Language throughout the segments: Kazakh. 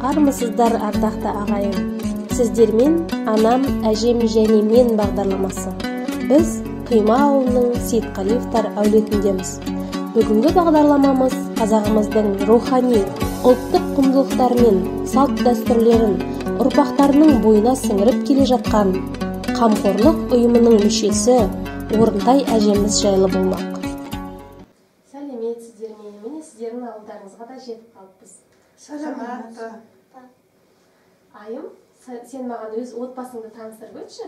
Армысыздар, ардақты ағайын! Сіздермен анам, әжем және мен бағдарламасы. Біз Құйма ауылының Сейітқалиевтар әулетіндеміз. Бүгінгі бағдарламамыз қазағымыздың рухани, ұлттық құндылықтары мен салт дәстүрлерін ұрпақтарының бойына сіңіріп келе жатқан қамқорлық ұйымының мүшесі Орынтай әжеміз жайлы болмақ. Сәлеметсіздер ме? Міне сіздердің ауылдарыңызға да жетіп қалыппыз. Саламат. Айым, сен маған өз отбасыңды таныстырып өтші.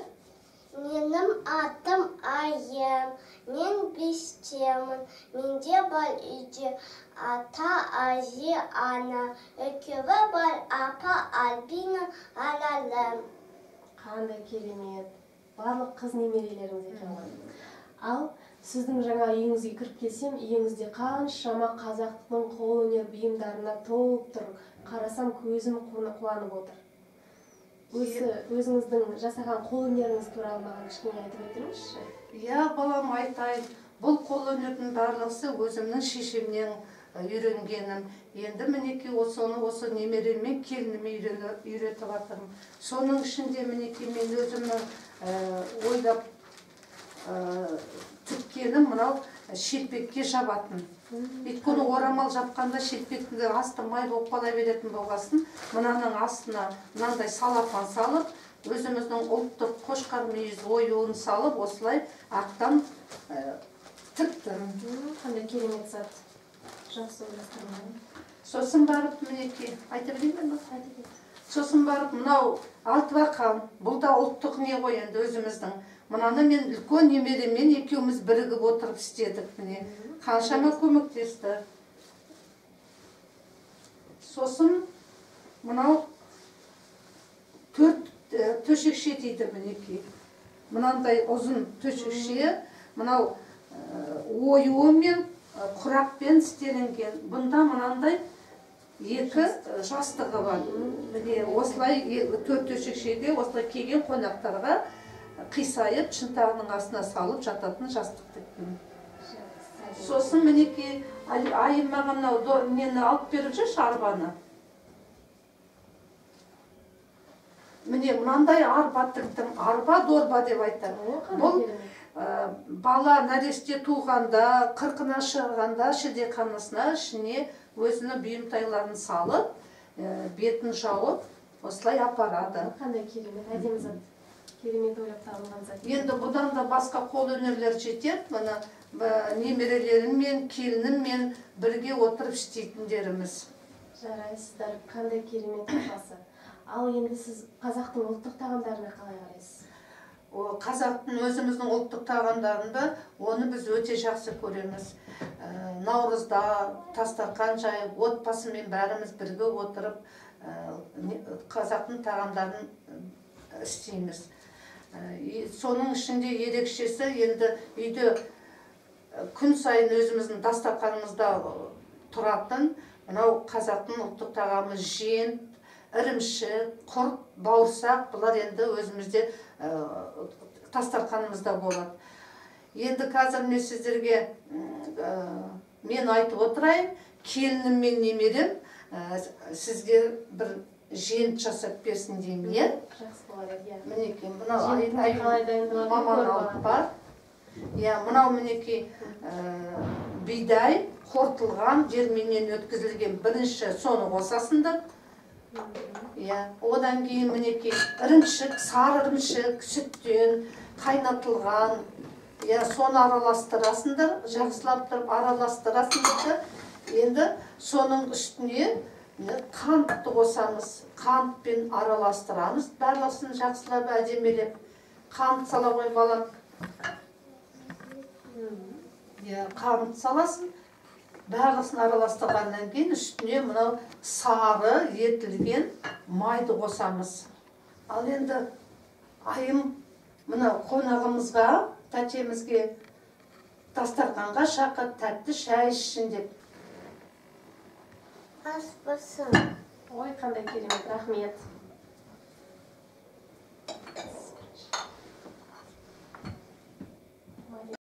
Менің атым Айым, мен 5-темін. Менде бар үйде ата, әже, ана. Екеуі бар апа, Альбина, Алалым. Қандай керемет. Барлық қыз немерелеріңіз екен ғой. Ал сіздің жаңа үйіңізге кіріп келсем, үйіңізде қаншама қазақтың қолөнер бұйымдарына толып тұр. Қарасам көзім қуанып отыр. Өзіңіздің жасаған қолөнеріңіз туралы маған кішкене айтып өтіңізші. Иә, балам, айтайын. Бұл қолөнердің барлығы өзімнің шешемнен үйренгенім. Енді мінекей осы немереммен келініме үйретіп жатырмын. Соның ішінде мінекей мен өзімнің ойлап тіккенім мынау шелпекке жабатын. Өйткені орамал жапқанда шелпектің асты май болып қала беретін болғасын, мынаның астына мынандай салафан салып, өзіміздің ұлттық қошқар мүйіз оюын салып, осылай ақтан тіктім. Қандай керемет зат. Жақсы ойластырылған. Сосын барып мінекей, айта берейін бе? Сосын барып мынау алтыбақан, бұл да ұлттық не ғой енді өзіміздің. Мынаны мен үлкен немереммен екеуміз бірігіп отырып істедік міне. Қаншама көмектесті. Сосын мынау 4 төшекше дейді мінекей. Мынандай ұзын төшекше, мынау оюымен құрақпен істелінген. Бұнда мынандай 2 жастығы бар. Міне осылай 4 төшекшеде осылай келген қонақтарға қисайып, шынтағының астына салып жататын жастық тіктім. Сосын мінекей айым маған мынау нені алып беріп жүрші, арбаны. Міне мынандай арба тіктім, арба дорба деп айтады. Бұл бала нәресте туғанда, қырқына шығғанда шілдеханасына ішіне өзінің бұйымтайларын салып, бетін жауып, осылай апарады. Қандай керемет, әдемі зат. Керемет ойлап табылған зат. Енді бұдан да басқа қолөнерлер жетеді. Мына немерелеріммен, келініммен бірге отырып істейтіндеріміз. Жарайсыздар, қандай керемет отбасы. Ал енді сіз қазақтың ұлттық тағамдарына қалай қарайсыз? Қазақтың өзіміздің ұлттық тағамдарында оны біз өте жақсы көреміз. Наурызда дастархан жайып, отбасымен бәріміз бірге отырып қазақтың тағамдарын істейміз. Соның ішінде ерекшесі енді үйде күн сайын өзіміздің дастарханымызда тұратын мынау қазақтың ұлттық тағамы жент, ірімшік, құрт, бауырсақ, бұлар енді өзімізде дастарханымызда болады. Енді қазір мен сіздерге мен айтып отырайын, келінім мен немерем сізге бір жент жасап берсін деймін, иә? Жақсы болады, иә. Мінекей, мынау маман алып бар. Иә, мынау мінекей бидай қорытылған, жерменнен өткізілген, бірінші соны қосасыңдар. Иә, одан кейін мінекей ірімшік, сары ірімшік, сүттен қайнатылған, иә, соны араластырасыңдар, жақсылап тұрып араластырасыңдар. Енді соның үстіне қантты қосамыз, қантпен араластырамыз, барлығын жақсылап әдемелеп. Қант сала ғой балам. Иә, қант саласың. Барлығын араластырғаннан кейін үстіне мынау сары етілген майды қосамыз. Ал енді айым мынау қонағымызға, тәтемізге дастарханға шақырып тәтті шай ішсін деп. Ас болсын. Ой, қандай керемет, рахмет.